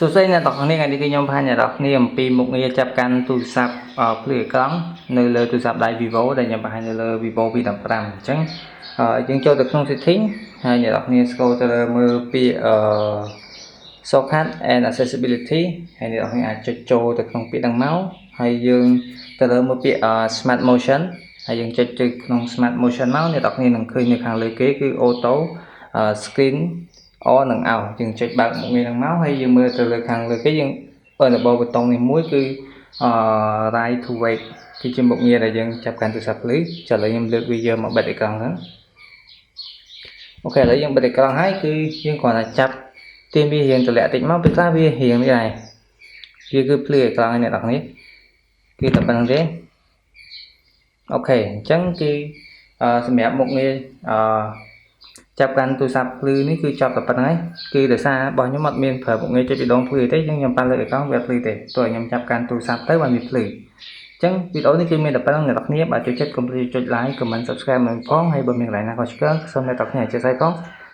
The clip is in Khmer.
សួស្តីអ្នកទាំងអស់គ្នាថ្ងៃនេះគឺខ្ញុំបង្ហាញអ្នកទាំងអស់គ្នាអំពីមុខងារចាប់កាន់ទូរស័ព្ទភ្លឺអេក្រង់នៅលើទូរស័ព្ទដៃ Vivo ដែលខ្ញុំបង្ហាញនៅលើ Vivo V15 អញ្ចឹងយើងចូលទៅក្នុង setting ហើយអ្នកទាំងអស់គ្នា scroll ទៅលើមើលពាក្យshortcut and accessibility ហើយអ្នកទាំងអស់គ្នាអាចចុចចូលទៅក្នុងពាក្យហ្នឹងមកហើយយើងទៅលើមើលពាក្យ smart motion ហើយយើងចុចទៅក្នុង smart motion មកអ្នកទាំងអស់គ្នានឹងឃើញនៅខាងលើគេគឺ auto screen on និង off យើងចុចបើកមុខងារហ្នឹងមកហើយយើងមើលទៅលើខាងលើគេយើង enable ប៊ូតុងនេះមួយគឺraise to wake គឺជាមុខងារដែលយើងចាប់កាន់ទូរស័ព្ទភ្លឺចាឥឡូវខ្ញុំលើកវាយកមកបិទអេក្រង់ហ្នឹង OK ឥឡូវយើងបិទអេក្រង់ហើយគឺយើងគ្រាន់តែចាប់ទាញវារៀងទម្លាក់តិចមកពេលខ្លះវារៀងនេះដែរវាគឺភ្លឺអេក្រង់ហើយអ្នកនរគ្នាគឺតែប៉ុណ្្នឹងទេ OK អញ្ចឹងគឺសម្រាប់មុខងារចាប់កាន់ទូរស័ព្ទភ្លឺនេះគឺចប់តែប៉ុណ្្នឹងហើយគឺដោយសាររបស់ខ្ញុំអត់មានប្រើមុខងារចុចពីដងភ្លឺទេអញ្ចឹងខ្ញុំប៉ះលើអេក្រង់វាភ្លឺទេទោះខ្ញុំចាប់កាន់ទូរស័ព្ទទៅបានវាភ្លឺអញ្ចឹងវីដេអូនេះគឺមានតែប៉ុណ្្នឹងអ្នកនរគ្នាបាទចូលចិត្តកុំភ្លេចចុច like comment subscribe នឹងផងហើយបើមានកន្លែងណាខុសឆ្គងសូមអ្នកនរគ្នាអធ្យាស្រ័យផង។